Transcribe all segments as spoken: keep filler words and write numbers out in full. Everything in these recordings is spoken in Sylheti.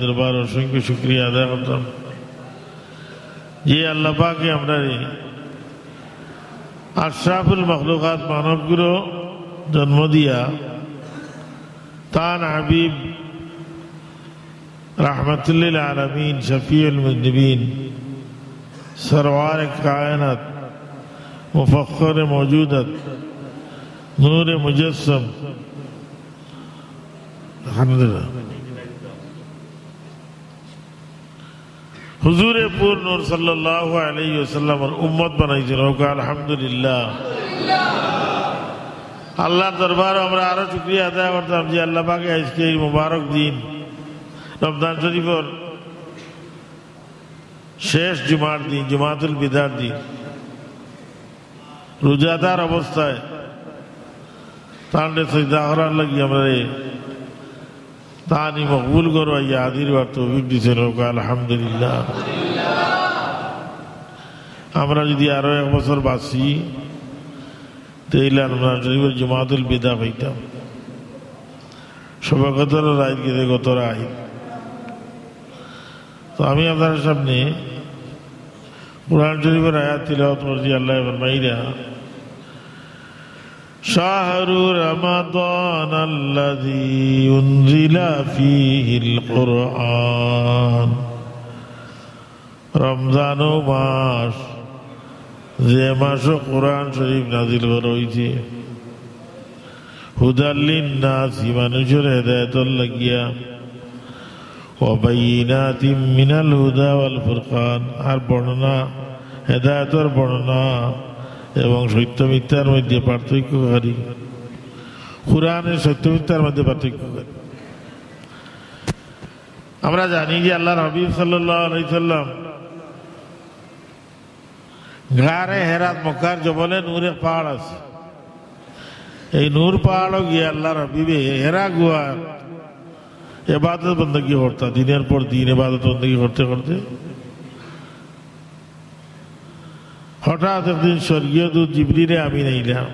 দরবার অসংখ্য শুকরিয়া আদায় করতাম যে আল্লাহ পাকে আমরারে আশরাফুল মখলুকাত মানবগুলো জন্ম দিয়া তান হাবিব রাহমাতুল্লিল আলামিন, শফিউল মুজনিবিন, সরওয়ারে কায়নাত, মুফাখখরে মওজুদাত, নূরে মুজাসসাম, আলহামদুলিল্লাহ, হুজুরে পুর নূর সাল্লাল্লাহু আলাইহি ওয়াসাল্লামর উম্মত বানাইছইন। হোক আলহামদুলিল্লাহ। আল্লাহর দরবারো আমরা আরো শুকরিয়া আদায় করতাম যে আল্লাহ পাকে আইজকে এই মুবারক দিন, রমজান শরীফর শেষ জুমার দিন, জুমাতুল বিদার দিন, রোজাদার অবস্থায় তানরে সিজদা করার লাগি আমরারে তানি মকবুল করো আইয়া হাজির হওয়ার তৌফিক দিছইন। হোক আলহামদুলিল্লাহ। আমরা যদি আরো এক বছর বাঁচি, তাইলে রমজান শরীফর জুমাতুল বিদা পাইতাম। শবে কদরর রাইত গেছে গত রাইত। তো আমি আপনারার সামনে কোরআন শরীফর আয়াত তিলাওয়াত করছি। আল্লাহ ফরমাইরা, "শাহরু রমাদান আল্লাযী উনজিলা ফীহিল কুরআন।" রমজান মাস, যে মাসো কোরআন শরীফ নাজিল করা অইছে, হুদাল লিন্নাসি, মানুষর হেদায়েতর লাগিয়া, ওয়া বাইয়িনাতিম মিনাল হুদা ওয়াল ফুরকান, আর বর্ণনা, হেদায়েতর বর্ণনা এবং সত্য মিথ্যার মধ্যে পার্থক্যকারী, কোরআনের সত্য মিথ্যার মধ্যে পার্থক্যকারী। আমরা জানি যে আল্লাহর হাবিব সাল্লাল্লাহু আলাইহি সাল্লাম গারে হেরাত, মক্কার জবলে নূর এক পাহাড় আছে। এই নূর পাহাড়ো গিয়া আল্লাহর হাবিবে হেরা গুহার ইবাদত বন্দেগি করতা, দিনের পর দিন ইবাদত বন্দেগি করতে করতে হঠাৎ একদিন স্বর্গীয় দূত জিবরিলে আমিন আইলা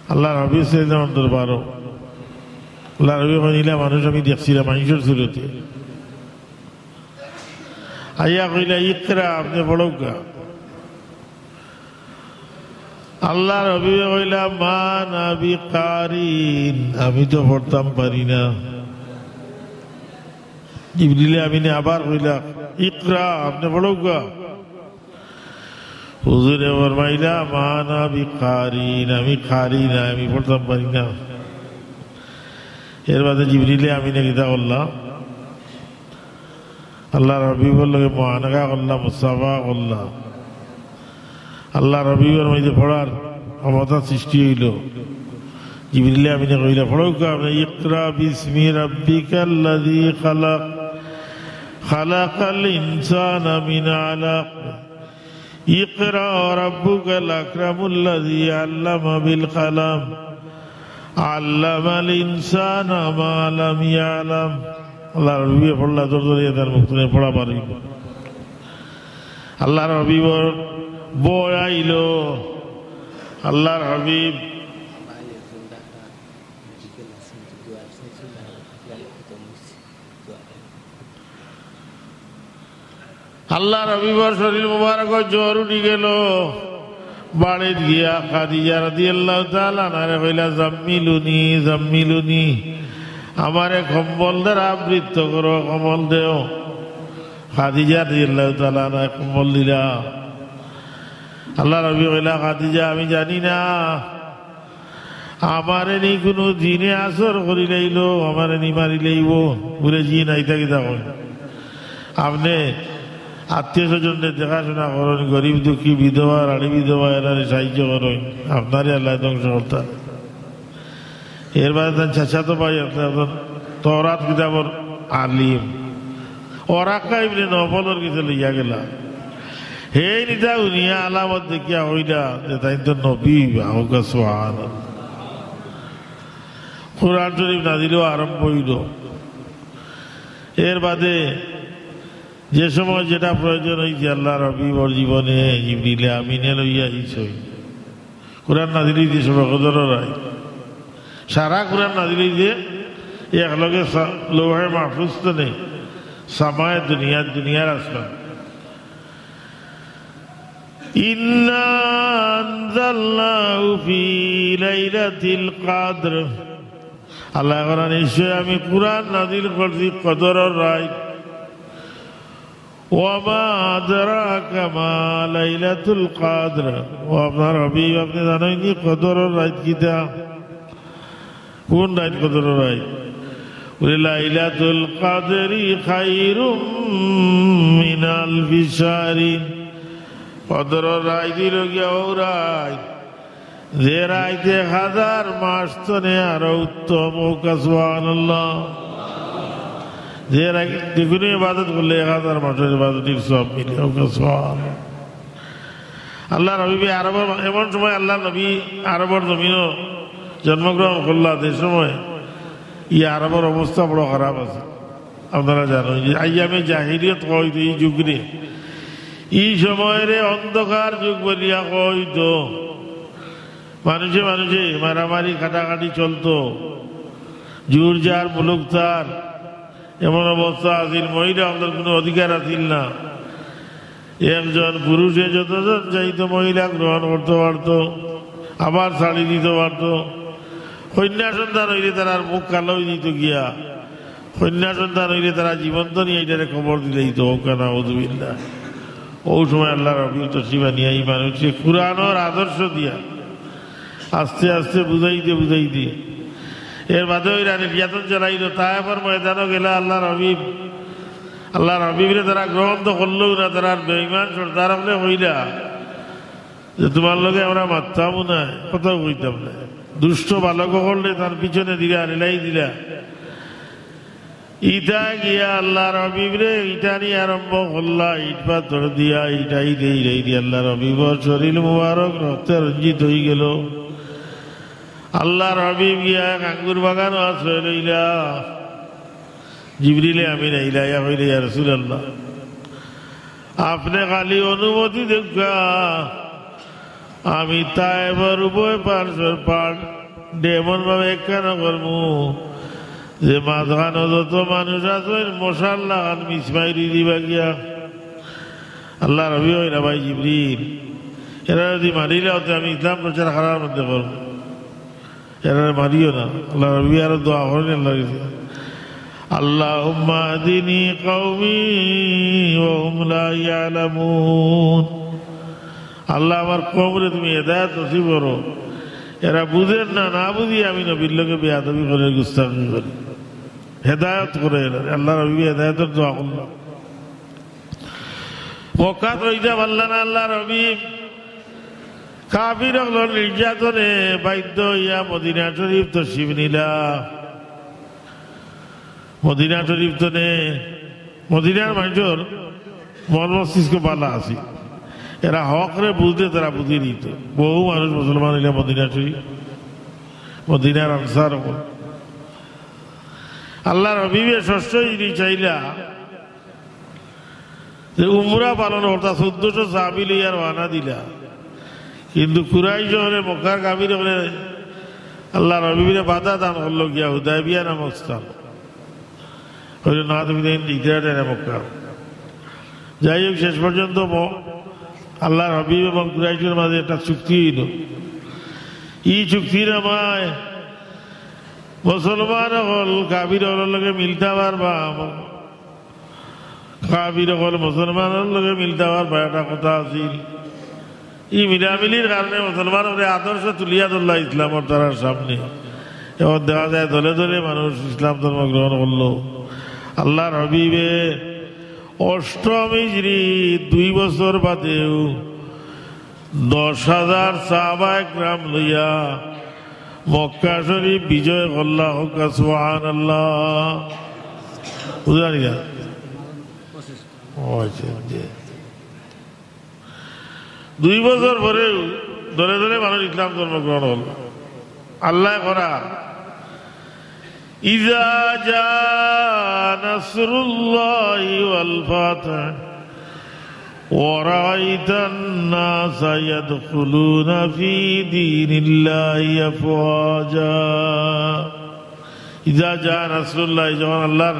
আল্লাহর হাবিব সাল্লাল্লাহু আলাইহি ওয়াসাল্লাম দরবারো। আল্লাহর হাবিব কইলা, "মানুষ আমি দেখছিলাম মানুষর সুরতে।" আইয়া কইলা, "ইকরা, আপনে পড়উক্কা।" আল্লাহর হাবিবে কইলা, "মা আনা বিকারিন, আমি তো পড়তাম পারি না।" জিবরিলে আমিনে আবার কইলা, "ইকরা, আপনে পড়উক্কা।" হুজুরে ফরমাইলা, "মা আনা বিকারিন, আমি কারি না, আমি পড়তাম পারি না।" এর বাদে জিবরিলে আমিনে কিতা করলা? আল্লাহর হাবিবর লগে মুআনাকা করলা, মুসাফা করলা। আল্লাহর হাবিবর মধ্যে পড়ার ক্ষমতা সৃষ্টি অইলো। জিবরিলে আমিনে কইলা, "পড়উক্কা আপনে, ইকরা বিসমি রাব্বিকাল্লাযী খালাক, খালাকাল ইনসানা মিন আলাক, ইকরা ওয়া রাব্বুকাল আকরামুল্লাযী আল্লামা বিল কালাম, আল্লামাল ইনসানা মা লাম ইয়ালাম।" আল্লাহর হাবিবে পড়লা, জোর জোরে তার মুখ থনে পড়া বার অইলো। আল্লাহর হাবিবর ভয় আইলো। আল্লাহর হাবিব, আল্লাহর হাবিবর শরীর মুবারকো জ্বর উঠি গেলো। বাড়িত গিয়া খাদিজা রাদিয়াল্লাহু তাআলা আনহারে কইলা, "জাম্মিলুনি, জাম্মিলুনি, আমারে কম্বল দ্বারা আবৃত করো, কম্বল দেও।" খাদিজা রাদিয়াল্লাহু তাআলা আনহায় কম্বল দিলা। আল্লাহর হাবিবে কইলা, "খাদিজা, আমি জানি না আমারে নি কুনু জিনে আসর করিলাইলো, আমারে নি মারিলাইবো।" বুলে, "জি না, ইতা কিতা কইন? আপনে আত্মীয় স্বজনরে দেখাশোনা করইন, গরিব দুঃখী, বিধবা, রাড়ি বিধবা, এরারে সাহায্য করইন, আপনারে আল্লায় ধ্বংস করতা।" এর বাদে তান চাচাতো ভাই, আপনার তওরাত কিতাবর আলিম, ওরাকা ইবনে নওফলর গেছে লইয়া গেলা। হে নিতা হুনিয়া আলামত দেখিয়া কইলা যে তাইন তো নবী অইবা, হোক সুবহানাল্লাহ। কোরআন শরীফ নাজিলও আরম্ভ অইলো। এর বাদে যে সময় যেটা প্রয়োজন অইছে আল্লাহর হাবিবর জীবনে জিবরিলে আমিনে লইয়া আইছইন। কোরআন নাজিল অইছে শবে কদরর রাইত। সারা কোরআন নাজিল অইছে এক লগে সা-, লৌহে মাহফুজ তো নেই, সামায় দুনিয়া, দুনিয়ার আসমান। ইন্না আনজালনাহু ফি লাইলাতিল কদর। আল্লায় কইরা, নিশ্চয় আমি কুরআন নাজিল করছি কদরর রাইত। ওয়া মা আদরাকা মা লাইলাতুল কদর। ও আপনার হাবিব, আপনে জানইন নি কদরর রাইত কিতা? কুন রাইত কদরর রাইত? বলে, "লাইলাতুল কদরি খায়রুম মিন আলফি শাহরিন।" কদরর রাইত অইলো গিয়া অউ রাইত, যে রাইত এক হাজার মাস তনে আরো উত্তম। কউক্কা সুবহানাল্লাহ। যে রাইত যেকুনু ইবাদত করলে এক হাজার মাসর ইবাদতর সওয়াব মিলে। কউক্কা সুবহানাল্লাহ। আল্লার হাবিবে আরবর, এমন সময় আল্লার নবী আরবর জমিনো জন্মগ্রহণ করলা, যে সময় ই আরবর অবস্থা বড় খারাপ আছিল। আপনারা জানইন যে আইয়ামে জাহিলিয়ত কইতো ই যুগরে, ই সময়রে অন্ধকার যুগ বলিয়া কইতো। মানুষে মানুষে মারামারি কাটাকাটি চলতো, জুর যার মুলুক তার, এমন অবস্থা আছিল, মহিলা অকলর কুনু অধিকার আছিল না। একজন পুরুষে যতজন চাইতো মহিলা গ্রহণ করতো পারতো, আবার ছাড়ি দিতো পারতো। কইন্যা সন্তান অইলে তারার মুখ কালা অইযিতো গিয়া, কইন্যা সন্তান অইলে তারা জীবন্ত নিয়া ইটারে কবর দিলাইতো। কউক্কা নাউজুবিল্লাহ। অউ সময় আল্লার হাবিব তশরিফ আনিয়া ই মানুষরে কুরআনর আদর্শ দিয়া আস্তে আস্তে বুঝাইতে বুঝাইতে, এর বাদে অউ নির্যাতন চালাইলো। তায়েফর ময়দানো গেলা আল্লার হাবিব, আল্লার হাবিবরে তারা গ্রহণ তো করলো না, তারার বেঈমান সর্দার অকলে কইলা যে, "তুমার লগে আমরা মাততামও নায়, কথাও কইতাম নায়।" দুষ্ট বালক অকলরে তার পিছনে দিলা, রিলাই দিলা। ইতা গিয়া আল্লার হাবিবরে ইটানি আরম্ভ করলা, ইট পাথর দিয়া, ইটাই দেই, ইটাই দিয়া আল্লার হাবিবর শরীল মুবারক রক্তে রঞ্জিত অইগেলো। আল্লার হাবিব গিয়া এক আঙ্গুর বাগানো আশ্রয় লইলা। জিবরিলে আমিন আইলা, আইয়া কইলা, "ইয়া রাসূলুল্লাহ, আপনে খালি অনুমতি দেউক্কা, আমি তায়েফর উভয় পার্শ্বর পাড় এমন ভাবে একখান করমু যে মাঝখানো যত মানুষ আছইন, মশার লাখান মিছ মারি দিবা গিয়া।" আল্লার হাবিবে কইলা, "ভাই জিবরিল, এরা যদি মারিলাও তে আমি ইসলাম প্রচার কারার মধ্যে করমু।" এরারে মারিও না। আল্লার হাবিবে আরো দোয়া করইন আল্লার গেছে, "আল্লাহুম্মা আহদিনি কওমি ওয়া হুম লা ইয়ালামুন।" আল্লাহ, আমার কওমরে তুমি হেদায়েত নসিব করো, এরা বুঝের না, না বুঝিয়া আমি নবীর লগে বেয়াদবি করি, গুস্তাখি করি। হেদায়েত করো এরারে। আল্লার হাবিবে হেদায়েতর দোয়া করলা। মক্কাত রইতা পারলা না আল্লার হাবিব। কাফির অকলর নির্যাতনে বাধ্য অইয়া মদিনা শরীফ তশরিফ নিলা। মদিনা শরীফ তনে, মদিনার মানষর মন মস্তিষ্ক ভালা আছিল। এরা হকরে বুঝলে তারা বুঝি নিতো। বহু মানুষ মুসলমান অইলা মদিনা শরীফ, মদিনার আনসার অকল। আল্লার হাবিবে ষষ্ঠ হিজরি চাইলা যে উমরা পালন করতা, চৌদ্দশো সাহাবি লইয়া রওয়ানা দিলা। কিন্তু কুরাইশ অকলে, মক্কার কাফির অকলে আল্লার হাবিবরে বাধা দান করলো গিয়া হুদায়বিয়া নামক স্থান। কইলো, "না, তুমি তাইন দিতে না মক্কা।" যাই হোক, শেষ পর্যন্ত ম-, আল্লার হাবিব এবং কুরাইশর মাঝে একটা চুক্তি অইলো। ই চুক্তিনামায় মুসলমান অকল কাফির অকলর লগে মিলতা পারবা, কাফির অকল মুসলমানর লগে মিলতা পারবা, এটা কথা আছিল। ই মিলামিলির কারণে মুসলমান অকলে আদর্শ তুলিয়া ধরলা ইসলামর তারার সামনে। এখন দেখা যায় দলে দলে মানুষ ইসলাম ধর্ম গ্রহণ করলো। আল্লার হাবিবে অষ্টম হিজরি দুই বছর বাদেও দশ হাজার সাহাবা একরাম লইয়া মক্কা শরীফ বিজয় করলা। কউক্কা সুবহানাল্লাহ। বুঝলা নি? ও আচ্ছা, জি। দুই বছর পরেও দলে দলে মানুষ ইসলাম ধর্ম গ্রহণ করলা। আল্লায় কইরা, "ইজা জা নাসরুল্লাহি ওয়াল ফাতহ ওয়া রাআইতান নাসা ইয়াদখুলুনা ফি দীনিল্লাহি আফওয়াজা।" ইজা জা নাসরুল্লাহ, যখন আল্লাহর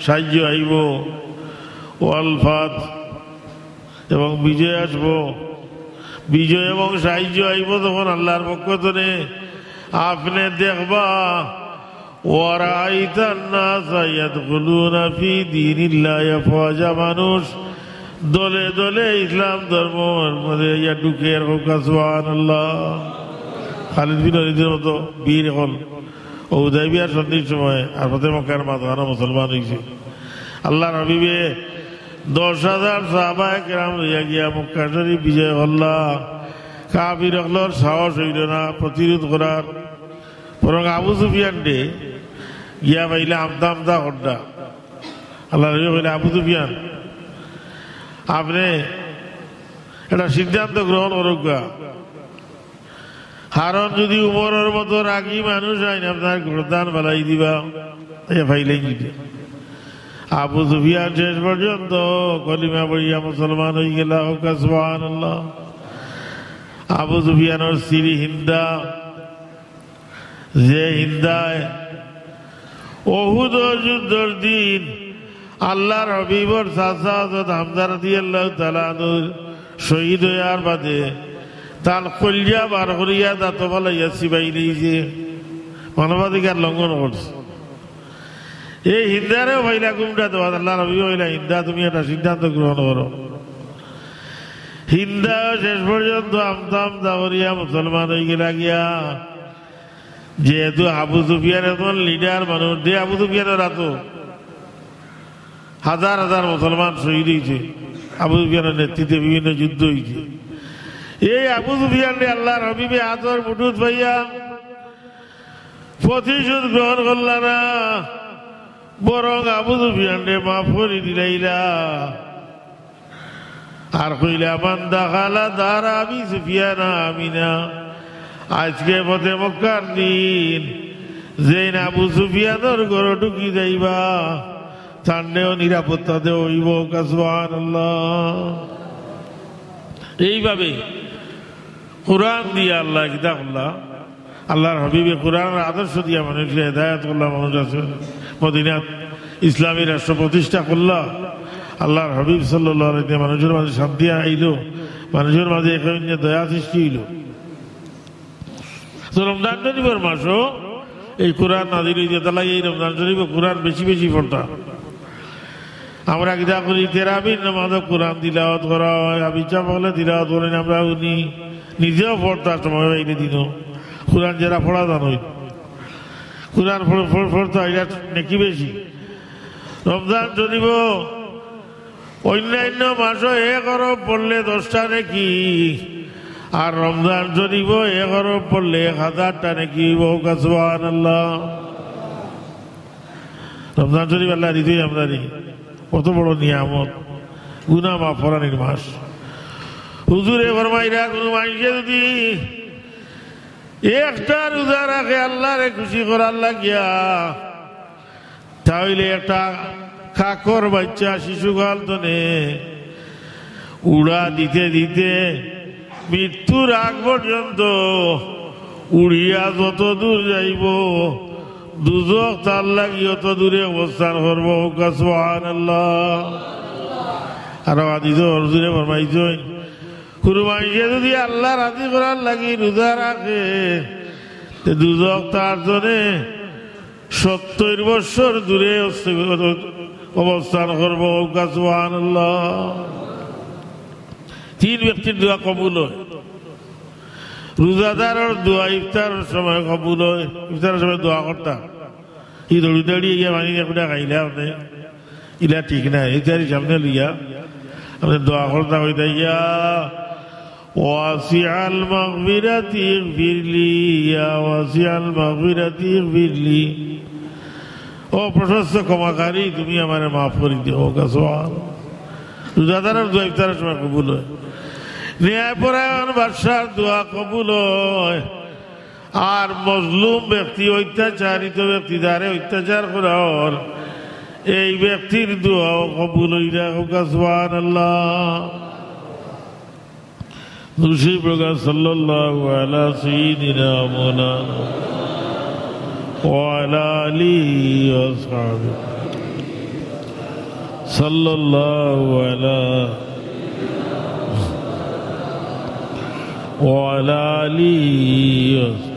সাহায্য আইবো, ওয়াল ফাতহ, এবং বিজয় আসবো, বিজয় এবং সাহায্য আইবো, তখন আল্লাহর পক্ষ থেকে আপনে দেখবা, ওয়ারাআইতান নাসা ইয়াদখুলুনা ফি দীনিল্লাহি আফওয়াজা, মানুষ দলে দলে ইসলাম ধর্মর মধ্যে ইয়া ঢুকের, কউক্কা সুবহানাল্লাহ। খালিদ বিন ওয়ালিদের মতো বীর অকল অউ হুদায়বিয়ার সন্ধির সময় আর ফতে মক্কার মাঝখানো মুসলমান অইছে। আল্লাহর হাবিবে দশ হাজার সাহাবায়ে কেরাম লইয়া গিয়া মক্কা শরীফ বিজয় করলা। কাফির অকলর সাহস অইল না প্রতিরোধ করার, বরং আবু সুফিয়ানরে গিয়া পাইলা আমতা আমতা কররা। আল্লাহর হাবিবে কইলা, "আবু সুফিয়ান, আপনে একটা সিদ্ধান্ত গ্রহণ করউক্কা।" কারণ যদি উমরর মতো রাগী মানুষ আইন আপনার গর্দান ফালাই দিবা, এ ফাইলাই দিবে। আবু সুফিয়ান শেষ পর্যন্ত কলিমা পড়িয়া মুসলমান অইগেলা, কউক্কা সুবহানাল্লাহ। আবু সুফিয়ানর স্ত্রী হিন্দা, যে হিন্দায় অহুদ যুদ্ধর দিন আল্লাহর হাবিবর চাচা হযরত হামজা রাদিয়াল্লাহু তাআলা আনহু শহীদ অইয়ার বাদে তান কলিজা বার করিয়া দাঁতো ফালাইয়া চিবাই লইছে, মানবাধিকার লঙ্ঘন করছে। এই হিন্দারেও পাইলা গুমটা দেওয়া, আল্লাহর হাবিবে কইলা, "হিন্দা, তুমি একটা সিদ্ধান্ত গ্রহণ করো।" হিন্দা শেষ পর্যন্ত আমতা আমতা করিয়া মুসলমান অইগেলা গিয়া। যেহেতু আবু সুফিয়ান একজন লিডার মানুষ, যে আবু সুফিয়ানর আতো হাজার হাজার মুসলমান শহীদ অইছে, আবু সুফিয়ানর নেতৃত্বে বিভিন্ন যুদ্ধ অইছে। এই আবু সুফিয়ানরে আল্লাহর হাবিবে আতর মুঠুত পাইয়া প্রতিশোধ গ্রহণ করলা না, বরং আবু সুফিয়ানরে মাফ করি দিলাইলা। আর কইলা, "মান দাখালা দারা আবি সুফিয়ান আমিনা।" আজকে ফতে মক্কার দিন, যেইন আবু সুফিয়ানর ঘরো ঢুকি যাইবা, তানরেও নিরাপত্তা দেওয়া অইবো, কউক্কা সুবহানাল্লাহ। এইভাবে কোরআন দিয়া আল্লায় কিতা করলা, আল্লাহর হাবিবে কোরআনর আদর্শ দিয়া মানুষরে হেদায়েত করলা, মানুষ আছে মদিনাত ইসলামী রাষ্ট্র প্রতিষ্ঠা করলা। আল্লাহর হাবিব সাল্লাল্লাহু আলাইহি ওয়াসাল্লাম, মানুষর মাঝে শান্তি আইলো, মানুষর মাঝে একে অন্যে দয়া সৃষ্টি অইলো। তো রমজান শরীফর মাসো এই কোরআন নাজিল অইছে, তার লাগি এই রমজান শরীফো কোরআন বেশি বেশি পড়তা। আমরা কিতা করি, তেরাবির নামাজো কোরআন তিলাওয়াত করা অয়, হাফিজ সাব অকলে তিলাওয়াত করইন, আমরা হুনি, নিজেও পড়তা সময় পাইলে দিনো। কোরআন যেরা পড়া জানইন, কোরআন পড়-, পড়-, পড়তা, ইটা নেকি বেশি। রমজান শরীফো অইন্যাইন্য মাসো এক অরফ পড়লে দশটা নেকি, আর রমজান শরীফো এক অরফ পড়লে এক হাজারটা নেকি অইবো। কউক্কা সুবহানাল্লাহ। রমজান শরীফ আল্লায় দিছইন আমরারে, কত বড় নিয়ামত, গুনা মাফ করানির মাস। হুজুরে ফরমাইরা, কুনু মানষে যুদি একটা রোজা রাখে আল্লাহরে খুশি করার লাগিয়া, তা অইলে একটা কাকর বাইচ্চা শিশুকাল তনে উড়া দিতে দিতে মৃত্যুর আগ পর্যন্ত উড়িয়া যত দূর যাইবো, দুজখ তার লাগি অত দূরে অবস্থান করবো। কউক্কা সুবহানাল্লাহ। আর হাদিসো হুজুরে ফরমাইছইন, কুনু মানষে যুদি আল্লাহ রাজি করার লাগি রোজা রাখে, তে দুজখ তার জন্যে সত্তইর বৎসর দূরে অবস্থান করবো। কউক্কা সুবহানাল্লাহ। তিন ব্যক্তির দোয়া কবুল অয়। রোজাদারর দোয়া ইফতারর সময় কবুল অয়। ইফতারর সময় দোয়া করতা, ই দৌড়ি দৌড়ি ইয়া পানি দিয়া কুটা খাইলা আপনে, ইলা ঠিক নায়। ইফতারি সামনে লইয়া আপনে দোয়া করতা, কইতা, "ইয়া ওয়াসিআল মাগফিরাতি ইগফিরলি, ইয়া ওয়াসিআল মাগফিরাতি ইগফিরলি।" ও প্রশস্ত ক্ষমাকারী, তুমি আমারে মাফ করি দেও। কউক্কা সুবহানাল্লাহ। রোজাদারর দোয়া ইফতারর সময় কবুল অয়। ন্যায়পরায়ণ বাদশার দোয়া কবুল অয়। আর মজলুম ব্যক্তি, অত্যাচারিত ব্যক্তি, যারে অত্যাচার করা অর, এই ব্যক্তির দোয়াও কবুল অইরা। কউক্কা সুবহানাল্লাহ। দুরুদ শরিফ পড়উক্কা, সাল্লাল্লাহু আলা সাইয়্যিদিনা মাওলানা وعلى آله وصحبه صلى الله على وعلى آله وصحبه.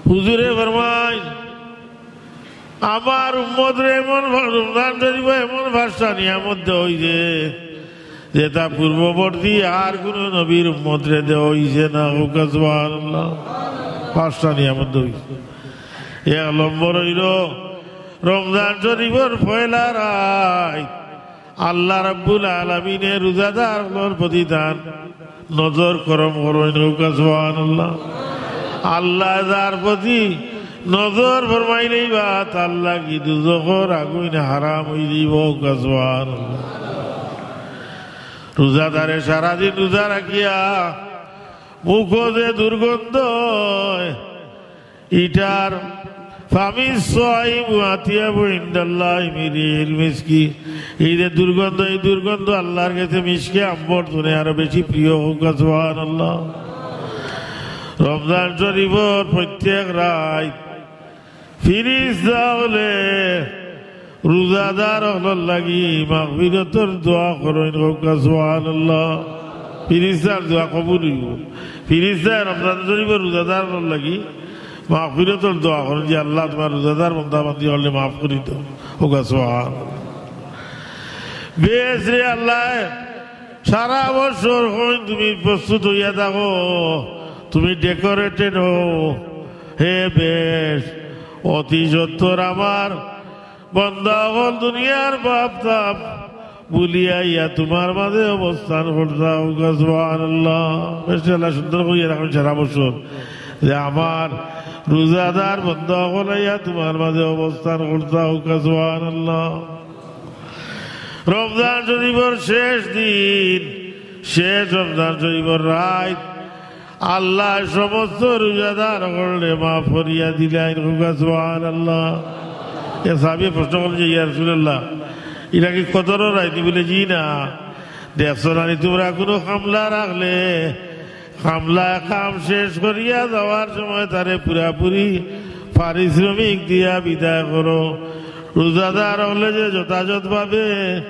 হুজুরে ফরমাইন, আমার উম্মতরে এমন, রমজান শরীফো এমন পাঁচটা নিয়ামত দেওয়া অইছে, যেটা পূর্ববর্তী আর কুনু নবীর উম্মতরে দেওয়া অইছে না। কউক্কা সুবহানাল্লাহ। পাঁচটা নিয়ামত দেওয়া অইছে। এক নম্বর অইলো, রমজান শরীফর পয়লা রাইত আল্লাহ রাব্বুল আলামিনে রোজাদার অকলর প্রতি তান নজর করম করইন। কউক্কা সুবহানাল্লাহ। আল্লায় যার প্রতি নজর ফরমাইলাইবা, তার লাগি দুজখর আগুইন হারাম অইযিবো। কউক্কা সুবহানাল্লাহ। রোজাদারে সারাদিন রোজা রাখিয়া মুখো যে দুর্গন্ধ অয়, ইটার ফামিস সাইম আতিয়াবু ইনদাল্লাহি মিন রিহিল মিসকি। এই যে দুর্গন্ধ, এই দুর্গন্ধ আল্লাহর গেছে মিশকে আম্বর থনে আরো বেশি প্রিয়। কউক্কা সুবহানাল্লাহ। রমজান শরীফর প্রত্যেক রাইত ফিরিস্তা অকলে রোজাদার অকলর লাগি মাগফিরতর দোয়া করইন। কউক্কা সুবহানাল্লাহ। ফিরিস্তার দোয়া কবুল অইবো। ফিরিস্তায় রমজান শরীফর রোজাদার অকলর লাগি মাগফিরতর দোয়া করইন যে, "আল্লাহ, তুমার রোজাদার বন্দা বান্দি অকলরে মাফ করি দেও।" কউক্কা সুবহানাল্লাহ। বেহেশতরে আল্লায় সারা বছর কইন, "তুমি প্রস্তুত অইয়া থাকো, তুমি decorated অও, হে বেহেশত।" অতি সত্বর আমার বন্দা অকল দুনিয়ার পাপ তাপ ভুলিয়া আইয়া তুমার মাঝে অবস্থান করতা। কউক্কা সুবহানাল্লাহ। বেহেশতে আল্লায় সুন্দর করিয়া রাখইন সারা বছর, যে আমার রোজাদার বন্দা অকল আইয়া তুমার মাঝে অবস্থান করতা। কউক্কা সুবহানাল্লাহ। রমজান শরীফর শেষ দিন, শেষ রমজান শরীফর রাইত, আল্লায় সমস্ত রোজাদার অকলরে মাফ করিয়া দিলাইন। কউক্কা সুবহানাল্লাহ। এক সাহাবিয়ে প্রশ্ন করইন যে, "ইয়া রাসূলুল্লাহ, ইটা কি কদরর রাইত?" বুলে, "জি না, দেখছো না নি তুমরা কুনু কামলা রাখলে, কামলায় কাম শেষ করিয়া যাওয়ার সময় তারে পুরাপুরি পারিশ্রমিক দিয়া বিদায় করো। রোজাদার অকলে যে যথাযথভাবে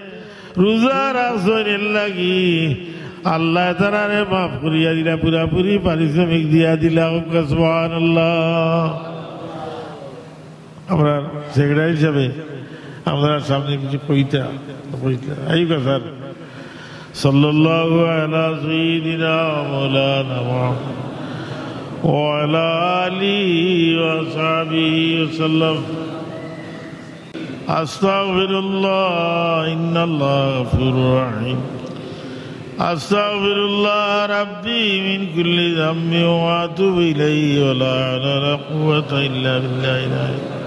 রোজা রাখছইন, এর লাগি আল্লায় তারারে মাফ করিয়া দিলা, পুরাপুরি পারিশ্রমিক দিয়া দিলা।" কউক্কা সুবহানাল্লাহ। আমরার সেক্রেটারি হিসাবে আমরার সামনে কিছু কইতা, কইতা। আইউক্কা স্যার। সাল্লাল্লাহু আলা সাইয়্যিদিনা ওয়া মাওলানা মুহাম্মদ ওয়া আলা আলিহি ওয়া সাহবিহি ওয়া সাল্লাম। আস্তাগফিরুল্লাহ, ইন্নাল্লাহা গাফুরুর রাহিম। أستغفر الله ربي من كل ذنب وأتوب إليه ولا حول ولا قوة إلا بالله العلي.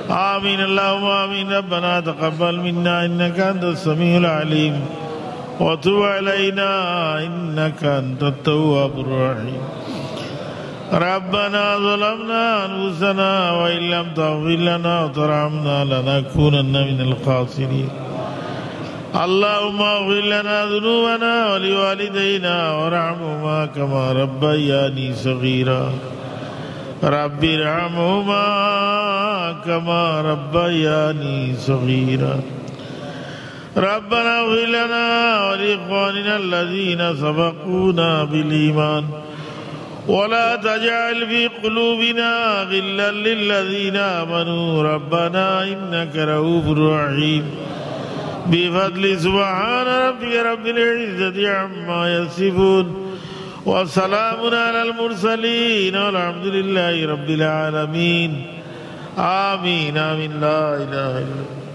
آمين، اللهم آمين. ربنا تقبل منا إنك أنت السميع العليم وتب علينا إنك أنت التواب الرحيم. ربنا ظلمنا أنفسنا وإن لم تغفر لنا وترحمنا لنكونن من الخاسرين. اللهم اغفر لنا ذنوبنا ولوالدينا وارحمهما كما ربياني صغيرا. رب ارحمهما كما ربياني صغيرا. ربنا اغفر لنا ولإخواننا الذين سبقونا بالإيمان ولا تجعل في قلوبنا غلا للذين آمنوا ربنا إنك رؤوف رحيم. بفضل سبحان ربك رب العزة عما يصفون وسلام على المرسلين والحمد لله رب العالمين. آمين، آمين. لا إله إلا الله.